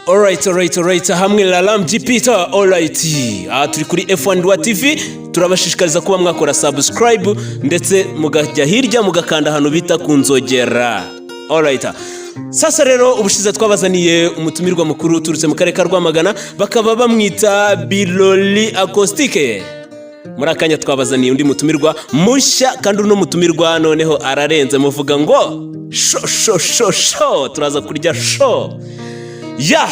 Alright, hamwe na Ramji Peter. Alright, aha turi kuri F1 Rwa TV. Turabashishikariza kuba mwakora subscribe ndetse mugajya hirya mugakanda ahantu bita ku nzogera. Alright, sasa rero ubushize twabazaniye umutumirwa mukuru uturutse mu karere ka Rwamagana, bakaba bamwita Birori Acoustique. Muri akanya twabazaniye undi mutumirwa mushya, kandi uno mutumirwa noneho ararenze. Muvuga ngo show, show, show, show, turaza kurya show ya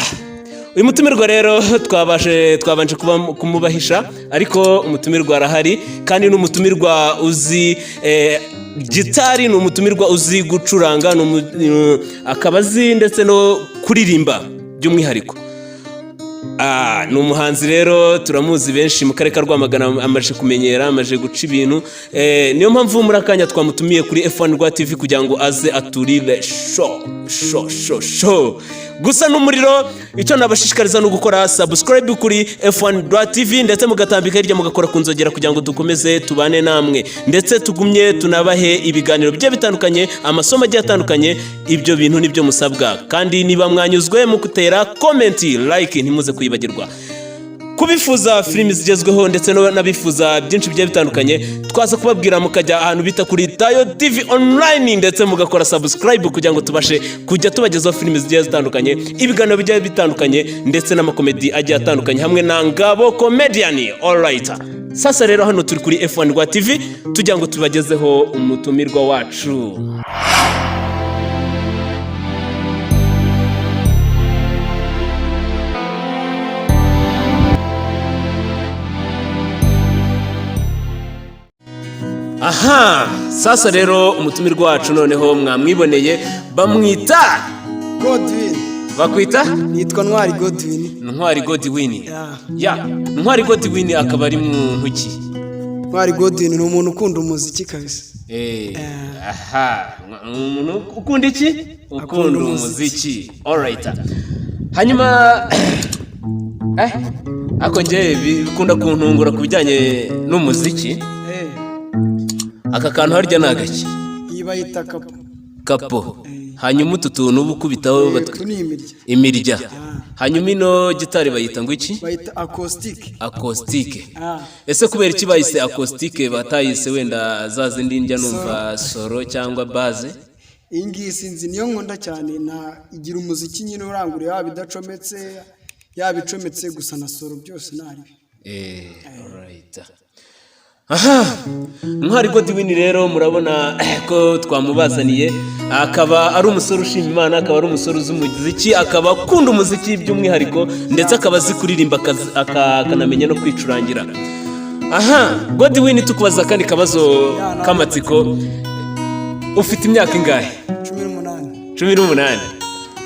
uyu mutumirwa. Rero twabanje kuba kumubahisha, ariko umutumirwa arahari, kandi ni umutumirwa uzi gitari, ni umutumirwa uzi gucuranga, akaba azi ndetse no kuririmba by'umwihariko. Ni umuhanzi rero turamuzi benshi mu karere ka Rwamagana, amaze kumenyera, amaze guca ibintu. Niyo mpamvu muri akanya twamutumiye kuri F1 Rwa TV kugira ngo aze aturire show, show, show, show gusa n'umuriro. Icyo nabashishikariza ni ugukora subscribe kuri F1 Rwa TV, ndetse mugatambika hirya mugakora ku nzogera kugira ngo dukomeze tubane namwe, ndetse tugumye tunabahe ibiganiro bigiye bitandukanye, amasomo agiye atandukanye. Ibyo bintu nibyo musabwa, kandi niba mwanyuzwe mugutera comment, like, ntimuze kuyibagirwa. Kubifuza filimi zigezweho ndetse n'abifuza byinshi bigiye bitandukanye, twaza kubabwira mukajya ahantu bita kuri Tayo TV Online, ndetse mugakora subscribe kugira ngo tubashe kujya tubagezaho filimi zigiye zitandukanye, ibiganiro bigiye bitandukanye, ndetse n'amakomedi agiye atandukanye hamwe na Ngabo Comedian. Alright, sasa rero hano turi kuri F1 Rwa TV tugira ngo tubagezeho umutumirwa wacu. Aha sasa rero umutumirwa wacu noneho mwamwiboneye, bamwita Godwin. Bakwita? Nitwa Ntwari Godwin. Ntwari Godwin. Yeah. Ya, Ntwari Godwin akaba ari mu ntoki. Ntwari Godwin ni umuntu ukunda umuziki kabisa. Aha, umuntu ukunda iki? Ukunda umuziki. Alright, hanyuma ariko njye bikunda kuntungura ku bijyanye n'umuziki. Aka kantu harya ni agaki? Iyi bayita capo. Capo. Hanyuma utu tuntu uba ukubitaho? Utu ni imirya. Imirya. Hanyuma ino gitari bayita ngo iki? Bayita acoustic. Acoustique. Ah. Ese kubera iki bayise acoustique, batayise wenda za zindi njya numva, solo cyangwa bass? Iyi ngiyi sinzi, niyo nkunda cyane, na igira umuziki nyine uranguruye, yaba idacometse, yaba icometse, gusa na solo byose ntaribi. Alright. Aha, Ntwari Godwin rero murabona ko twamubazaniye, akaba ari umusore ushima Imana, akaba ari umusore uzi umuziki, akaba akunda umuziki by'umwihariko, ndetse akaba azi kuririmba, akanamenya no kwicurangira. Aha Godwin, tukubaza akandi kabazo k'amatsiko: ufite imyaka ingahe? 18. 18.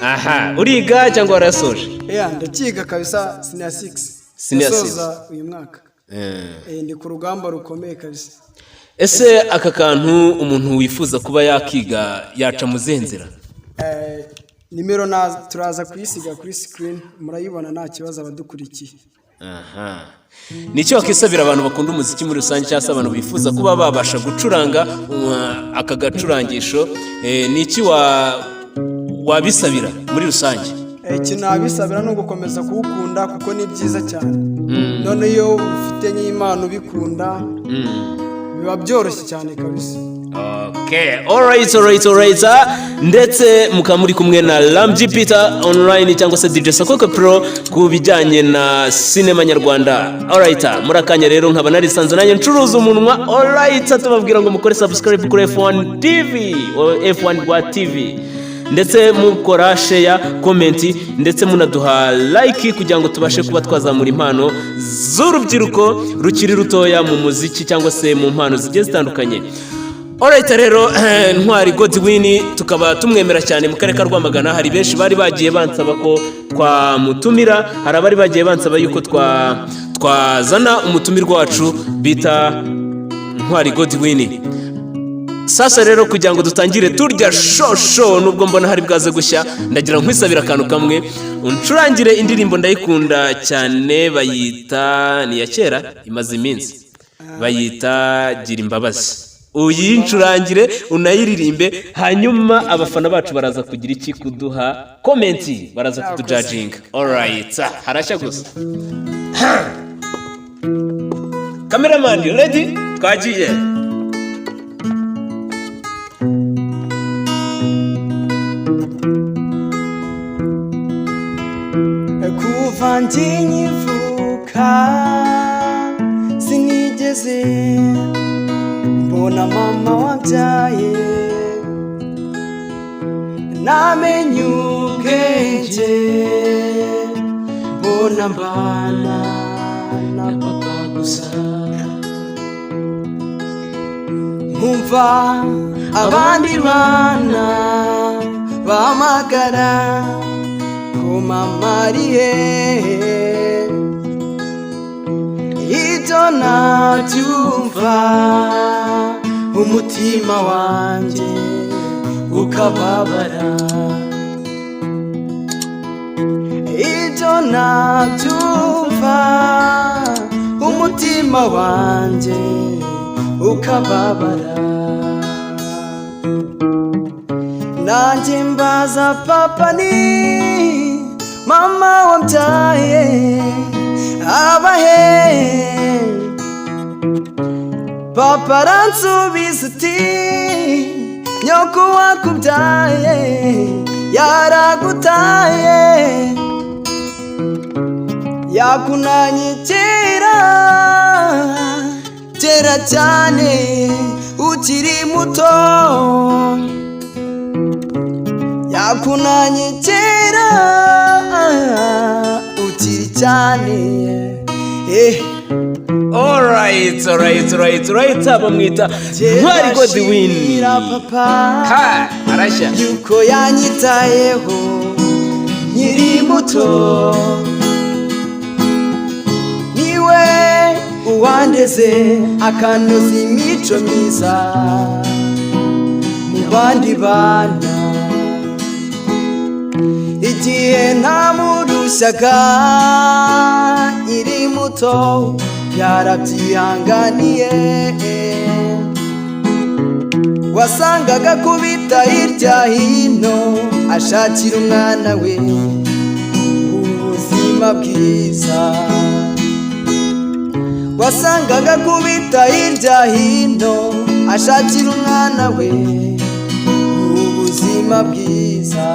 Aha, uriga cyangwa warasoje? Yeah, ndakiga kabisa, senior 6. Senior six. Ndasoza uyu mwaka. Ndi ku rugamba rukomeye kabisa. Ese aka kantu umuntu wifuza kuba yakiga yaca mu zihe nzira? Nimero turaza kuyisiga kuri screen, murayibona, nta kibazo abadukurikiye. Aha, ni icyo wakisabira abantu bakunda umuziki muri rusange, cyangwa se abantu bifuza kuba babasha gucuranga aka gacurangisho, ni iki wabisabira muri rusange? Ikintu nabisabira ni ugukomeza kuwukunda, kuko ni byiza cyane. None iyo ufite nk'impano ubikunda, biba byoroshye cyane kabisa. Okay, alright. Ndetse mukaba muri kumwe na Ramji Peter Online cyangwa se DJ Sakoke Pro ku bijyanye na sinema nyarwanda. Alright, muri akanya rero nkaba narisanze nanjye ncuruza umunwa. Alright, tubabwira ngo mukore subscribe kuri F1 TV, o F1 Rwa TV, ndetse mukora share, comment, ndetse munaduha like kugira ngo tubashe kuba twazamura impano z'urubyiruko rukiri rutoya mu muziki cyangwa se mu mpano zigiye zitandukanye. Alright rero, Ntwari Godwin tukaba tumwemera cyane mu karere ka Rwamagana. Hari benshi bari bagiye bansaba ko twamutumira, hari abari bagiye bansaba yuko twazana umutumirwa wacu bita Ntwari Godwin. Sasa rero kugira ngo dutangire turya show show, nubwo mbona hari bwaze gushya, ndagira ngo nkwisabire akantu kamwe, uncurangire indirimbo ndayikunda cyane, bayita, ni iya kera imaze iminsi, bayita Gira Imbabazi. Uyincurangire, unayiririmbe, hanyuma abafana bacu baraza kugira iki kuduha comment, baraza kutujajinga. Alright, harashya gusa. Cameraman, ready? Twagiye. Kuva nkivuka sinigeze mbona mama wabyaye, namenye ubwenge mbona mbana na papa gusa, nkumva abandi bana bahamagara ko mama ari hehe, ibyo nabyumva umutima wanjye ukababara, ibyo nabyumva umutima wanjye ukababara. Nanjye mbaza papa ni mama wabyaye abahe, papa aransubiza ati nyoko wakubyaye yaragutaye, yakunanye kera kera cyane ukiri muto, yakunanye kera ukiri cyane eh. Alright, bamwita Ntwari Godwin. Ndashimira papa Ha, harashya. yuko yanyitayeho nkiri muto, niwe uwandeze akanoza imico myiza mu bandi bana, igihe ntamurushaga nkiri muto yarabyihanganiye, wasangaga kubita hirya hino ashakira umwana we ubuzima bwiza, wasangaga kubita hirya hino ashakira umwana we ubuzima bwiza.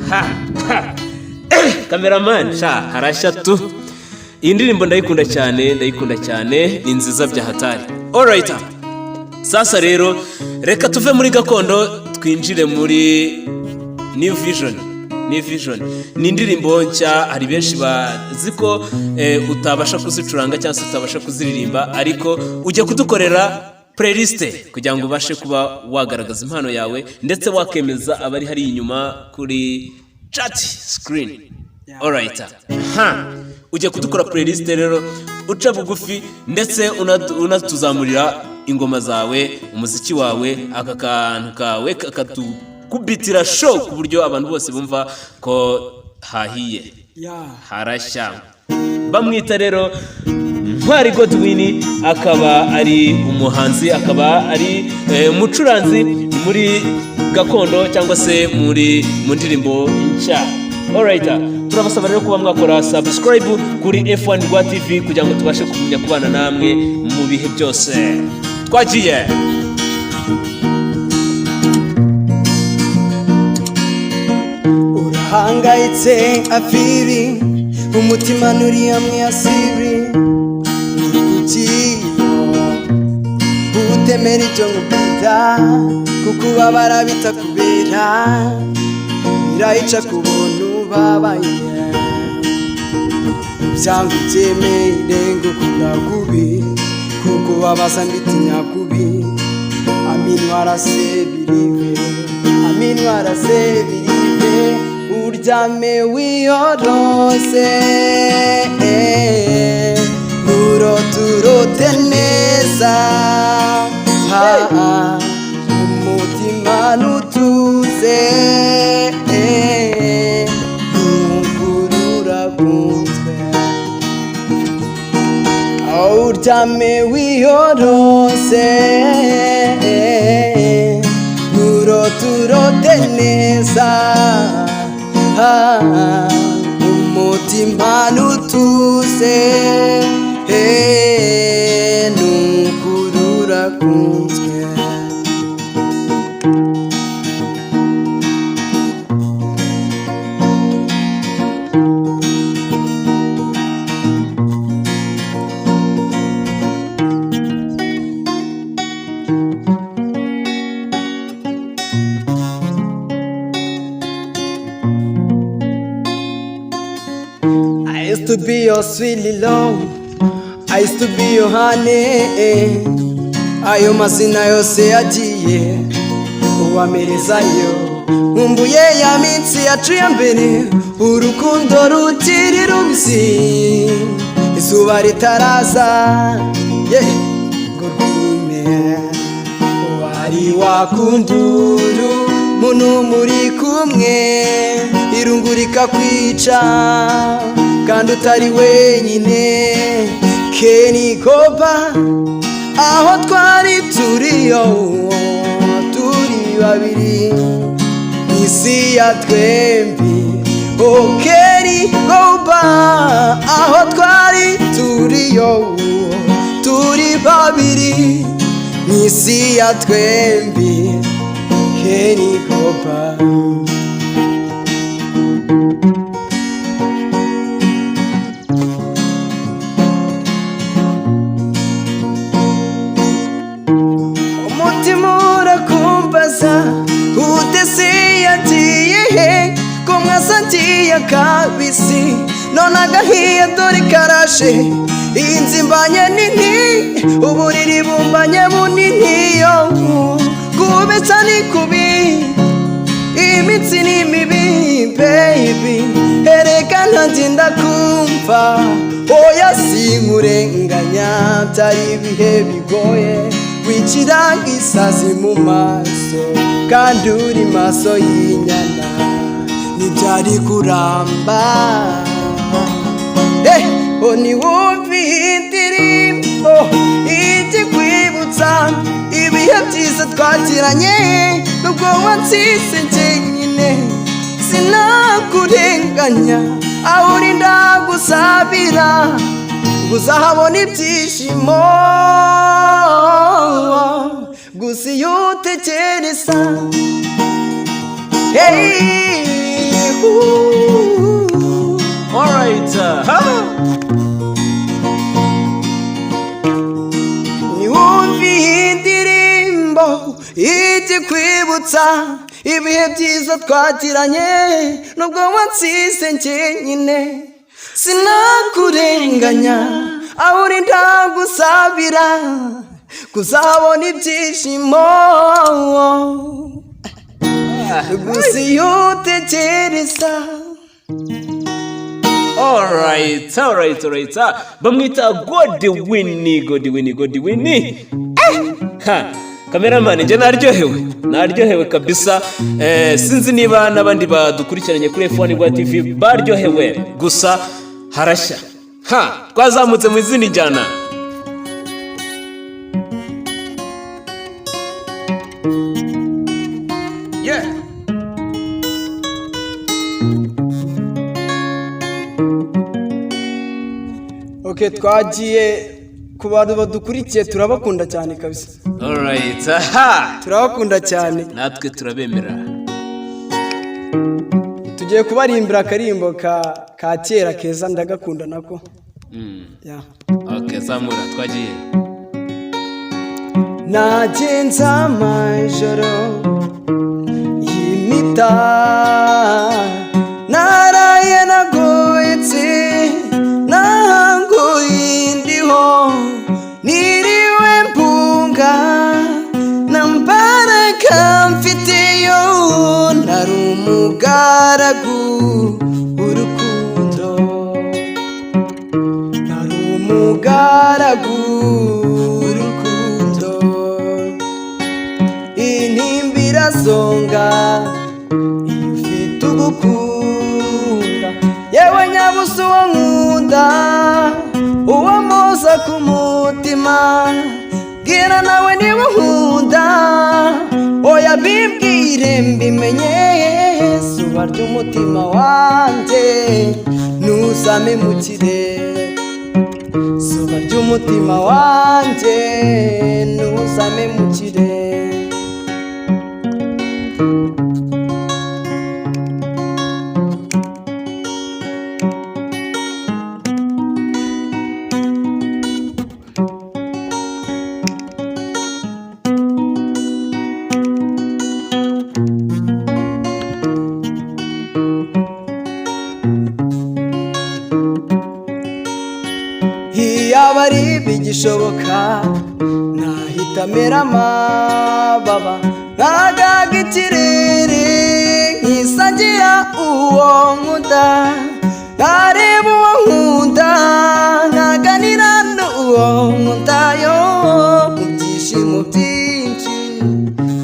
Ha, ha. Cameraman, sha harashya tu. Iyi ndirimbo ndayikunda cyane, ndayikunda cyane, ni nziza bya hatari. Alright. Sasa rero reka tuve muri gakondo twinjire muri New Vision. New Vision ni indirimbo nshya, hari benshi bazi ko utabasha kuzicuranga cyangwa se utabasha kuziririmba, ariko ujya kudukorera playlist kugira ngo ubashe kuba wagaragaza impano yawe ndetse wakemeza abari hari inyuma kuri chat screen. Alright. Ha. Ujya kudukora playlist rero uca bugufi ndetse unatuzamurira ingoma zawe, umuziki wawe, aka kantu kawe kakadukubitira show ku buryo abantu bose bumva ko hahiye. Harashya. Bamwita rero Ntwari Godwin, akaba ari umuhanzi, akaba ari umucuranzi muri gakondo cyangwa se mu ndirimbo nshya. Alright, turabasaba rero kuba mwakora subscribe kuri F1 Rwa TV kugira ngo tubashe kumenya kubana namwe mu bihe byose. Twagiye. Urahangayitse afiri umutima nturi hamwe ya siri, ni kuki utemera ibyo nkubwira, kuko ubabara bitakubera, birayica ku buntu babaye, byanga ubyemere ngo ukunda kubi, kuko ubabaza mbitinya kubi, aminwara se birive, aminwara se birive. Uryame wiyorose, nuroturote neza, ha, umutima nutuze, nukuri urakunzwe. Uryame wiyorose, nuroturote neza, ha, umutima nutuze, nukuri urakunzwe. I used to be your sweet love, I used to be your honey. Ayo mazina yose yagiye uwamerezayo. Nkumbuye ya minsi yacu ya mbere, urukundo rukiri rubisi, izuba ritaraza, yeah, ngo rwume. Wari wakunduru muntu muri kumwe, irungu rikakwica kandi utari wenyine. Keni Koba, aho twari turiyo turi babiri, isi ya twembi. Oh Keni Koba, aho twari turiyo turi babiri, isi ya twembi. Keni Koba. Umutima urakumbaza utese yagiye he, ko mwasangiye akabisi none agahiye dore karashe. Iyi nzu imbanye nini, uburiri bumbanye bunini, yo kubeshya ni kubi, imitsi ni mibi. Baby, ereka ntanjye ndakumva, oya sinkurenganya, byari ibihe bigoye. Wicira isazi mu maso kandi uri maso y'inyana, ntibyari kuramba. Eh, oh, niwumve indirimbo ijye kwibutsa ibihe byiza twagiranye, nubwo wansize njyenyine sinakurenganya. Aho uri ndagusabira ngo uzahabona ibyishimo. Gusa iyo utekereza, hey, ooh. Alright. Ha! Niwumve iyi ndirimbo ijye kwibutsa ibihe byiza twagiranye, nubwo wansize njyenyine sinakurenganya. Aho uri ndagusabira kuzabona ibyishimo. Gusa iyo utekereza. Alright. Bamwita Godwin, Godwin, Godwin. Ha, cameraman, njye naryohewe. Naryohewe kabisa. Sinzi niba n'abandi badukurikiranye kuri F1 Rwa TV baryohewe. Gusa harashya. Ha, twazamutse mu izindi njyana. Yeah. Okay, twagiye ku bantu badukurikiye, turabakunda cyane kabisa. Alright. Aha. Turabakunda cyane. Natwe turabemera. Tugiye kubarimbira akarimbo ka kera keza, ndagakunda nako. Yeah. Okay, zamura twagiye. Nagenze amajoro y'imita, naraye nagoyetse, nahanguye indiho, niriwe mpunga, na mbaraga mfiteyo. Nari umugaragu w'urukundo, nari umugaragu w'urukundo. Intimba irazonga iyo ufite ugukunda. Yewe nyabusa uwo nkunda, uwo muza ku mutima, bwira nawe niba unkunda. Oya bimbwire mbimenye, zuba ry'umutima wanjye ntuzamemukire, zuba ry'umutima wanjye ntuzamemukire. Iyaba ari bigishoboka nahita mera amababa, nkagaga ikirere, nkisangira uwo nkunda, nkareba uwo nkunda, nkaganira n'uwo nkunda yo, mu byishimo byinshi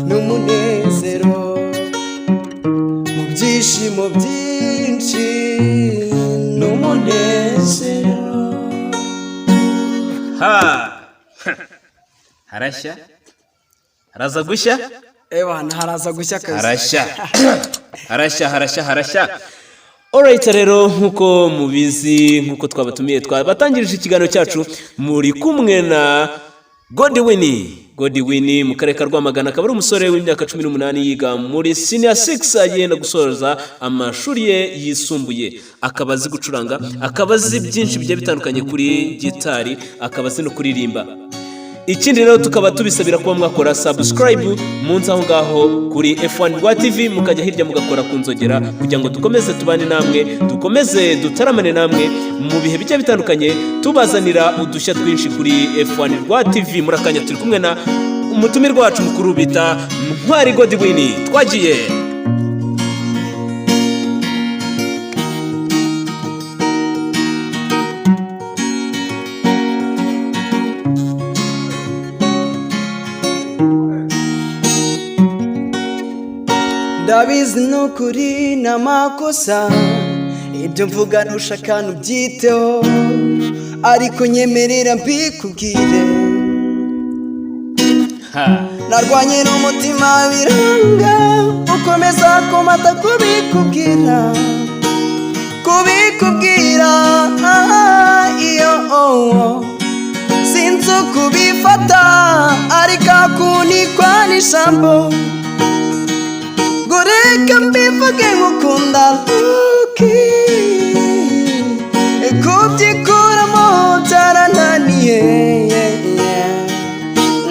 n'umunezero, mu byishimo byinshi n'umunezero. Ha, harashya, haraza gushya. Ewana, haraza gushya akazi. Harashya, harashya, harashya, harashya. Alright, rero nk'uko mubizi, nk'uko twabatumiye, twabatangirije ikiganiro cyacu, muri kumwe na Godwin. Godwin mu karere ka Rwamagana, akaba ari umusore w'imyaka 18, yiga muri senior 6, agenda gusoza amashuri ye yisumbuye. Akaba azi gucuranga, akaba azi byinshi bigiye bitandukanye kuri gitari, akaba azi no kuririmba. Ikindi rero tukaba tubisabira kuba mwakora subscribe munsi aho ngaho kuri F1 Rwa TV, mukajya hirya mugakora ku nzogera, kugira ngo dukomeze tubane namwe, dukomeze dutaramane namwe mu bihe bigiye bitandukanye, tubazanira udushya twinshi kuri F1 Rwa TV. Muri akanya turi kumwe na umutumirwa wacu mukuru bita Ntwari Godwin. Twagiye. Ndabizi nukuri n'amakosa, ibyo mvuga ntushaka ntubyiteho, ariko nyemerera mbikubwire. Ha. Narwanye n'umutima biranga, ukomeza kumata kubikubwira, kubikubwira. Ah, iyo oh, sinzi ukubifata, ariko akunikwa n'ijambo ngo reka mbivuge, ngukunda luki, kubyikuramo byarananiye.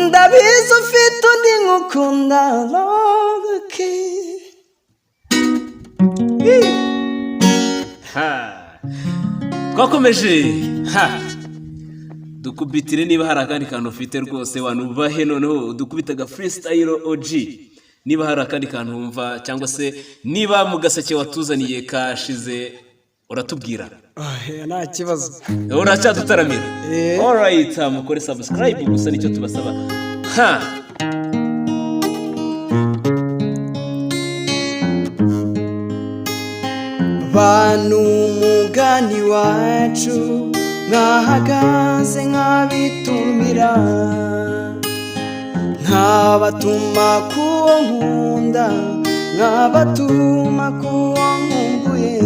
Ndabizi ufite undi ngukunda luki. Ha. Twakomeje. Ha, dukubitire niba hari akandi kantu ufite rwose wanubahe. Noneho dukubite aga freestyle OG, niba hari akandi kantu wumva, cyangwa se niba mu gaseke watuzaniye kashize uratubwira. Nta kibazo. Uracyadutaramira? Eh. Alright, mukore subscribe gusa, nicyo tubasaba. Ha. Bantu umugani wacu mwahagaze nkabitumira, nkabatuma kuwo nkunda, nkabatuma kuwo nkumbuye,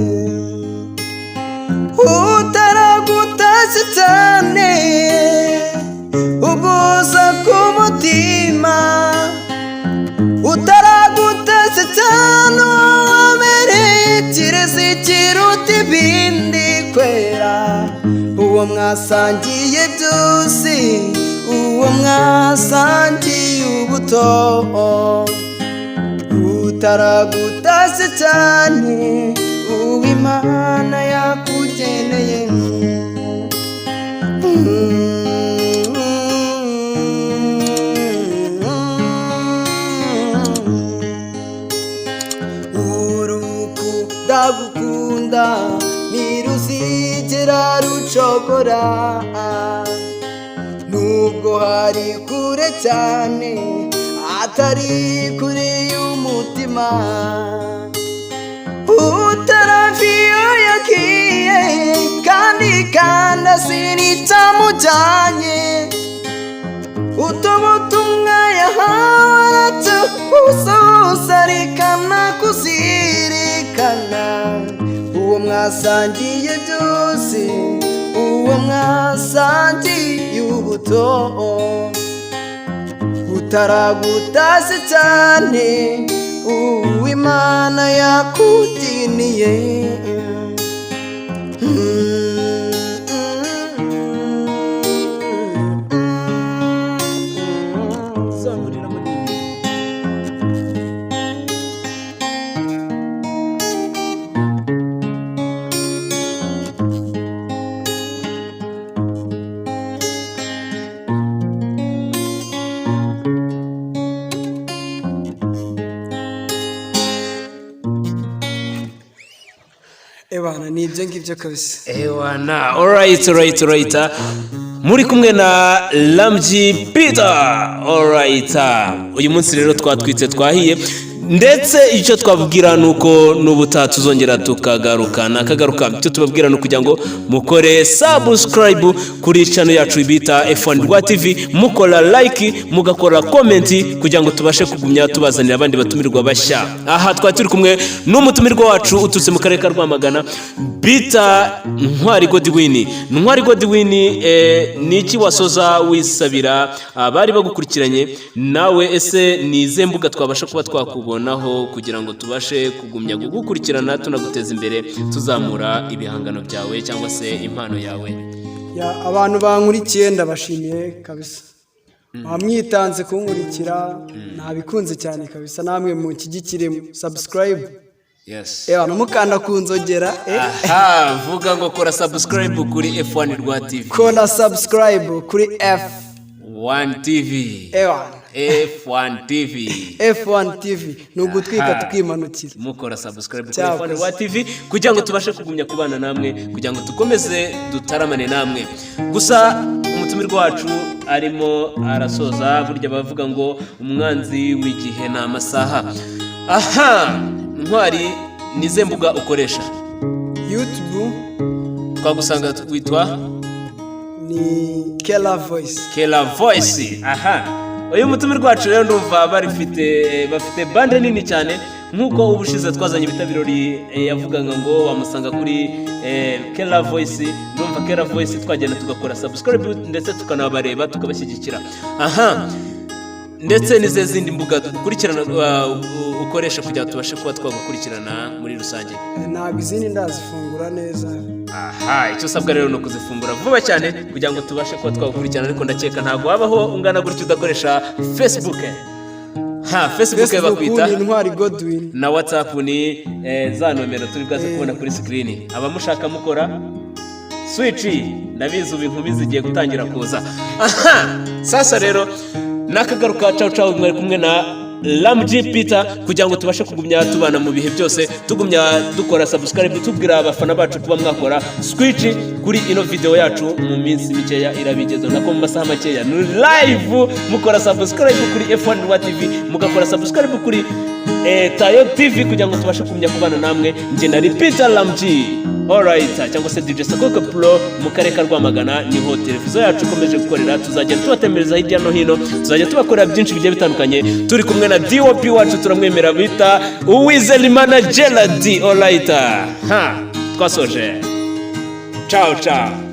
utaragutashye cyane uguza ku mutima, utaragutashye cyane wamereye ikirezi kiruta ibindi kwera, uwo mwasangiye byose, uwo mwasangiye ubuto, utaragutashye cyane uw'Imana yakugeneye. Kuyobora nubwo hari kure cyane, atari kure y'umutima. Utaraviyo yagiye kandi sinicamujyanye, utubutumwa yahawe aratubusoza, kuzirikana uwo mwasangiye byose, uwo mwasangiye ubuto, utaragutase cyane, uwimana yakuginiye. Zamuriramo n'indi. Ebana, ni ibyo ngibyo kabisa. Ewana, alright. Muri kumwe na Ramji Peter. Alright. Uyu munsi rero twatwitse, twahiye, ndetse icyo twabwira ni uko n'ubutaha tuzongera tukagaruka nakagaruka. Icyo tubabwira ni ukugira ngo mukore subscribe kuri channel yacu bita F1 Rwa TV, mukora like, mugakora comment, kugira ngo tubashe kugumya tubazanira abandi batumirwa bashya. Aha twari turi kumwe n'umutumirwa wacu uturutse mu karere ka Rwamagana bita Ntwari Godwin. Ntwari Godwin, ni iki wasoza wisabira abari bagukurikiranye nawe? Ese ni izihe mbuga twabasha kuba twakubonaho kugira ngo tubashe kugumya kugukurikirana, tunaguteza imbere, tuzamura ibihangano byawe cyangwa se impano yawe? Ya, abantu bankurikiye ndabashimiye kabisa, mwamwitanze kunkurikira, nabikunze cyane kabisa. Namwe munshyigikire, subscribe. Yes. Ewa, mukanda ku nzogera. Aha vuga ngo kora subscribe kuri F1 Rwa TV. Kora subscribe kuri F 1 TV. Ewa. F1 TV. F1 TV ni ugutwika. Aha. Tukimanukira. Mukora subscribe kuri Cyakoze. F1 Rwa TV kugira ngo tubashe kugumya kubana namwe, kugira ngo dukomeze dutaramane namwe. Gusa umutumirwa wacu arimo arasoza. Burya bavuga ngo umwanzi w'igihe ni amasaha. Aha, Ntwari, nize mbuga ukoresha? YouTube. Twagusanga witwa? Ni Kela Voice. Kela Voice. Aha, uyu mutumirwa wacu rero ndumva bafite bande nini cyane, nk'uko ubushize twazanye ibitabirori, yavugaga ngo wamusanga kuri Kela Voice. Ndumva Kela Voice twagenda tugakora subscribe, ndetse tukanabareba, tukabashyigikira. Aha, ndetse n'ize zindi mbuga dukurikirana, ukoresha kugira ngo tubashe kuba twagukurikirana muri rusange? Ntabwo izindi ndazifungura neza. Aha, icyo usabwa rero ni ukuzifungura vuba cyane kugira ngo tubashe kuba twagukurikirana. Ariko ndakeka ntabwo wabaho ungana gutyo udakoresha Facebook. Ha, Facebook Facebook bakwita? Ni Intwari Godwin. Na WhatsApp ni za nomero turi bwaze kubona kuri screen. Abamushaka mukora switch. Ndabizi ubu inkumi zigiye gutangira kuza. Aha, sasa rero nakagaruka. Cawu cawu. Mwari kumwe na Ramji Peter, kugira ngo tubashe kugumya tubana mu bihe byose, tugumya dukora subscribe, tubwira abafana bacu kuba mwakora switch kuri ino video yacu. Mu minsi mikeya irabigezeho, nako mu masaha makeya ni live. Mukora subscribe kuri F1 Rwa TV, mugakora subscribe kuri Tayo TV, kugira ngo tubashe kugumya kubana namwe. Njye na Peter Ramji, alright, cyangwa se DJ Sakoko Pro. Mu karere ka Rwamagana niho televiziyo yacu ikomeje gukorera. Tuzajya tubatembereza hirya no hino, tuzajya tubakorera byinshi bigiye bitandukanye, turi kumwe na DOP wacu turamwemera bita Uwizerimana Gerard. Alright, ha, twasoje. Ciao ciao.